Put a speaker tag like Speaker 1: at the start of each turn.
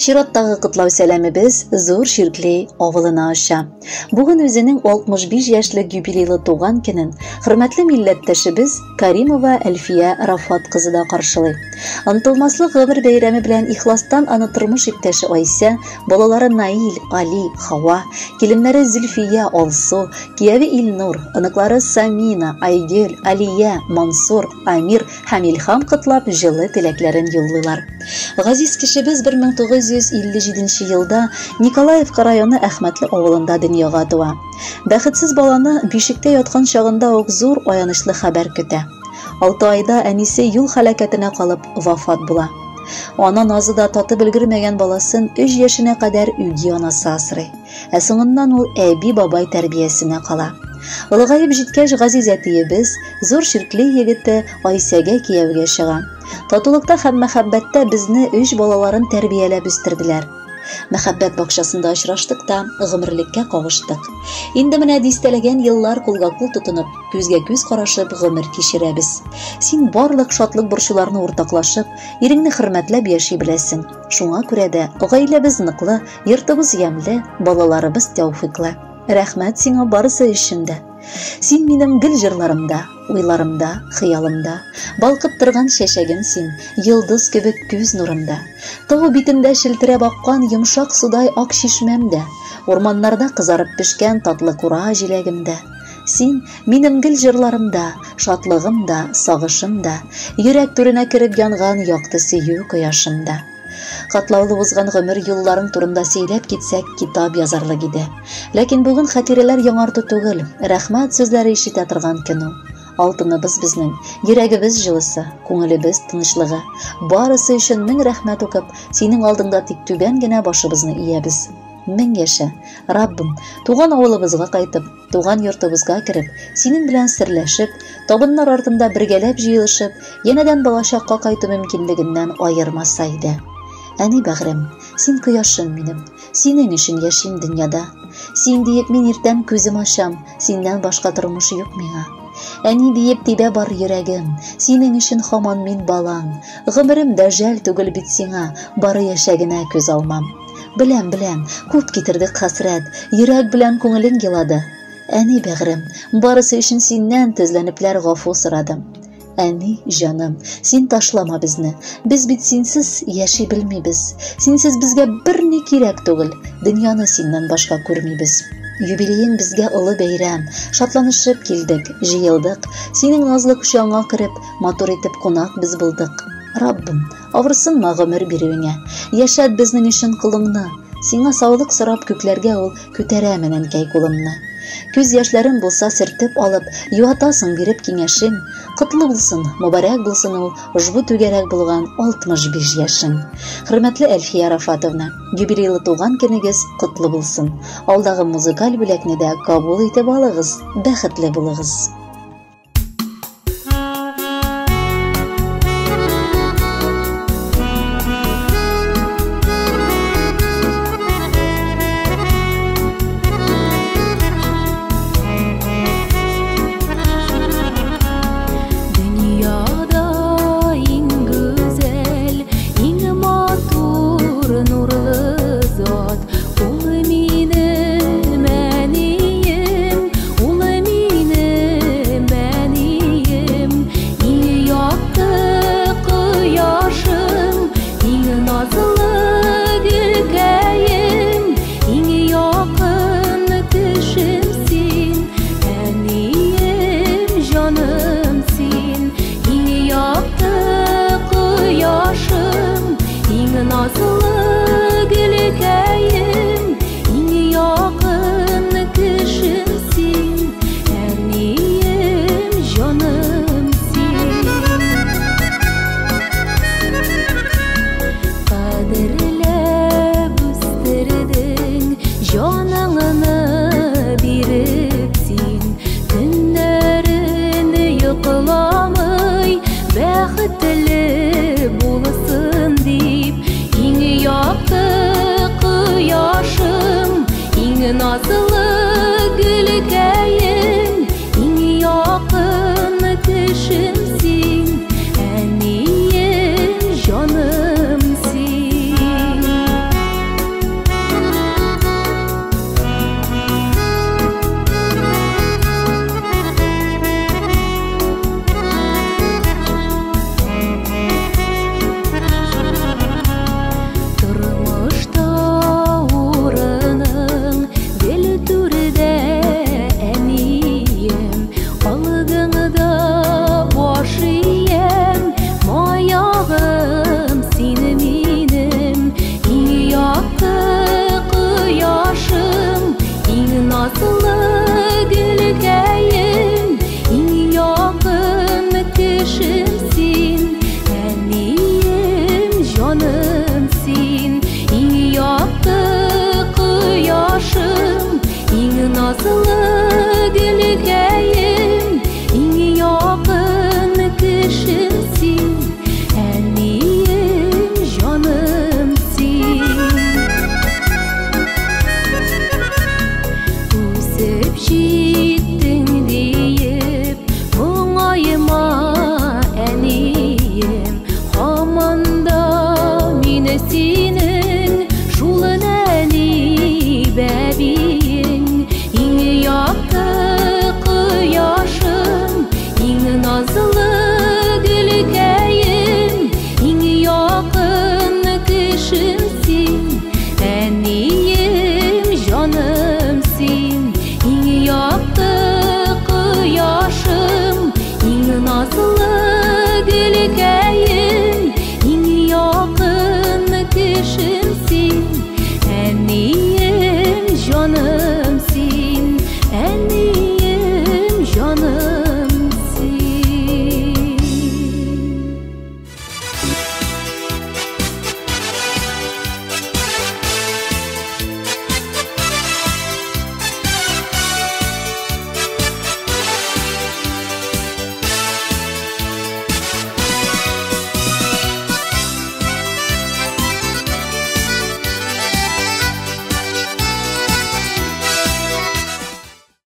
Speaker 1: Чираттагы котлау сәламебез Зур Чиркли авылына оча. Бүген үзенең 65 яшьлек юбилейлы туган көнен хөрмәтле милләттәшебез Каримова Әлфия Рафат кызы да каршылый. Онытылмаслык гомер бәйрәме белән ихластан аны тормыш иптәше Айсә, балалары Наил, Али, Хава, киленнәре Зөлфия, Алсу, кияве Илнур, оныклары Самина, Айгөл, Алия, Мансур, Амир һәм Илһам котлап җылы теләкләрен юллыйлар. Газиз кешебез 1957 елда Николаевка районы Әхмәтле авылында дөньяга туа. Бәхетсез баланы бишектә яткан чагында ук зур аянычлы хәбәр көтә. 6 айда әнисе юл һәлакәтенә калып вафат була. Ана назы да татып өлгермәгән баласын 3 яшенә кадәр үги анасы асрый. Ә соңыннан ул әби-бабай тәрбиясенә кала. Олыгаеп җиткәч, газиз әтиебез, Зур Чиркли егете Айсәгә кияүгә чыга. Татулыкта һәм мәхәббәттә безне өч балаларын тәрбияләп үстерделәр. Мәхәббәт бакчасында очраштык та, гомерлеккә кавыштык. Инде менә дистәләгән еллар кулга-кул тотынып, күзгә-күз карашып гомер кичерәбез. Син барлык шатлык-борчуларны уртаклашып, иреңне хөрмәтләп яши беләсең. Шуңа күрә дә гаиләбез ныклы, йортыбыз ямьле, балаларыбыз тәүфыйклы. Рәхмәт сиңа барысы өчен дә. Син минем гел җырларымда, уйларымда, хыялымда. Балкып торган чәчәгем син, йолдыз кебек күз нурымда. Тау битендә челтерәп аккан йомшак судай ак чишмәм дә, урманнарда кызарып пешкән татлы кура җиләгем дә. Син минем гел җырларымда, шатлыгым да, сагышым да, йөрәк түренә кереп янган якты сөю кояшым да. Катлаулы узган гомер юлларың турында сөйләп китсәк, китап язарлык иде. Ләкин бүген хатирәләр яңарту түгел, рәхмәт сүзләре ишетә торган көн ул. Алтыныбыз безнең, йөрәгебез җылысы, күңелебез тынычлыгы. Барысы өчен мең рәхмәт укып, синең алдыңда тик түбән генә башыбызны иябез. Мең яшә, Раббым, туган авылыбызга кайтып, туган йортыбызга кереп, синең белән серләшеп, табыннар артында бергәләп җыелышып, янәдән балачакка кайту мөмкинлегеннән аермаса иде. Әни бәгърем, син кояшым минем, синең өчен яшим дөньяда. Син диеп мин иртән күзем ачам, синнән башка тормыш юк миңа. Әни диеп тибә бар йөрәгем, синең өчен һаман мин балаң. Гомерем дә жәл түгел бит сиңа, бары яшәгенә күз алмам. Беләм, беләм, күп китердек хәсрәт, йөрәк белән күңелең елады. Әни бәгърем, барысы өчен синнән тезләнепләр гафу сорадым. Әни, җаным, син ташлама безне. Без бит синсез яши белмибез. Синсез безгә берни кирәк түгел. Дөньяны синнән башка күрмибез. Юбилеең безгә олы бәйрәм. Шатланышып килдек, җыелдык. Синең назлы кочагыңа кереп, матур итеп кунак без булдык. Раббым, авырсынма гомер бирүеңә. Яшәт безнең өчен колыңны. Сиңа саулык сорап күкләргә ул күтәрәмен әнкәй кулымны. Күз яшьләрем булса сөртеп алып, юатасың биреп киңәшең. Котлы булсын, мөбарәк булсын ул ошбу түгәрәк булган 65 яшең. Хөрмәтле Әлфия Рафатовна, юбилейлы туган көнегез котлы булсын. Алдагы музыкаль бүләкне дә кабул итеп алыгыз, бәхетле булыгыз.
Speaker 2: Дөньяда иң гүзәл, иң матур нурлы зат ул минем әнием, ул минем. Гүзәл.